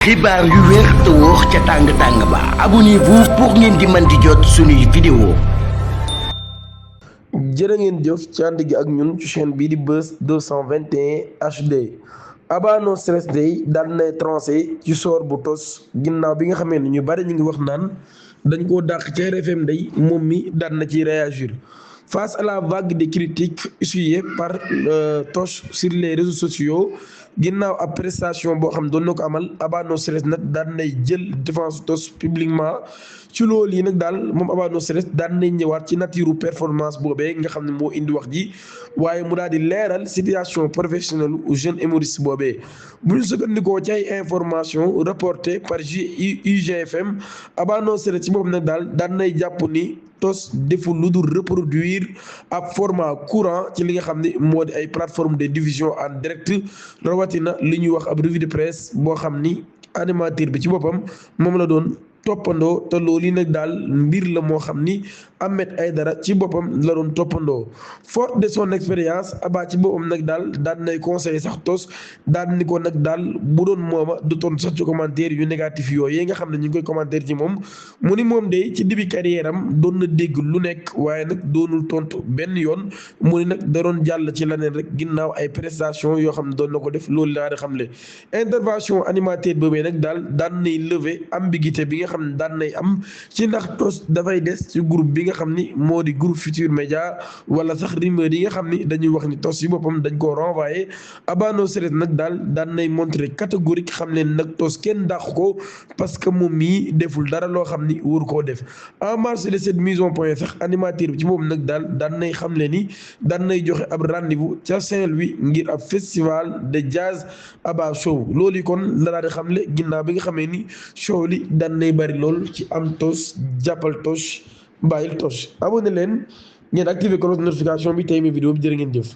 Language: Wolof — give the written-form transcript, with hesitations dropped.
xibaar yu wér te wóor ca tàng ba abonnez-vous pour ngeen di mën di jot suñuy vidéo. jërë ngeen jëf ci ànd gi ak ñun ci chaîne bii di Buzz 221 HD. Aba No Stress day daal nay tranché ci soor bu tos ginnaaw bi nga xamee ne ñu bari ñu ngi wax naan dañ koo dàq ci RFM day moom mi daan na ci réagir face à la vague de critiques essuyée par Toch sur les réseaux sociaux. ginnaaw ab prestation boo xam doon na ko amal Aba No Stress nag daan nay jël défense Toch publiquement ci loolu yi nag daal moom Aba No Stress daan nay ñëwaat ci nature performance boobee nga xam ne moo indi wax ji waaye mu daal di leeral situation professionnelle u jeune humoriste boobee bu ñu sukkandikoo ci ay information reporté par UGFM Aba No Stress ci boppam nag daal daan nay jàpp ni Toch deful lu dul reproduire ab format courant ci li nga xam ne moo di ay plateforme de diffusion en direct rawatina li ñuy wax ab revue de presse boo xam ni animateur bi ci boppam moom la doon toppandoo te loolu yi nag daal mbir la moo xam ni Ahmed Aidara ci boppam la doon toppandoo fort de son expérience Aba ci boppam nag daal daan nay conseillé sax Toch daan ni ko nag daal bu doon mooma du toon sax ci commentaire yu négatif yooyu yi nga xam ne ñu ngi koy commentaire ci moom mu ni moom de ci début carrière am doon na dégg lu nekk waaye nag doonul tontu benn yoon mu ni nag da doon jàll ci leneen rek ginnaaw ay prestation yoo xam ne doon na ko def loolu laa di xamle intervention animateur boobee nag daal daan nay lever ambiguïté bi nga xam ne daan nay am ci ndax Toch dafay des ci groupe bi nga xam ni moo di groupe Futurs Médias wala sax rumeur yi nga xam ni dañuy wax ni Toch ci boppam dañ koo renvoyé Aba No Stress nag daal daan nay montré catégorique xam leen nag Toch kenn dàq ko parce que moom mii deful dara loo xam ni wóor koo def en marge de cette mise au point sax animateur bi ci moom nag daal daan nay xam le ni daan nay joxe ab rendez-vous ca Saint-Louis ngir ab festival de jazz Aba Show loolu yi kon la daal di xamle ginnaaw bi nga xamee ni show li daan nay bari lool ci am Toch jàppal Toch bàyyil Toch abonné leen ngeen activé cloche notification bi tey mi vidéo bi jërë ngeen jëf.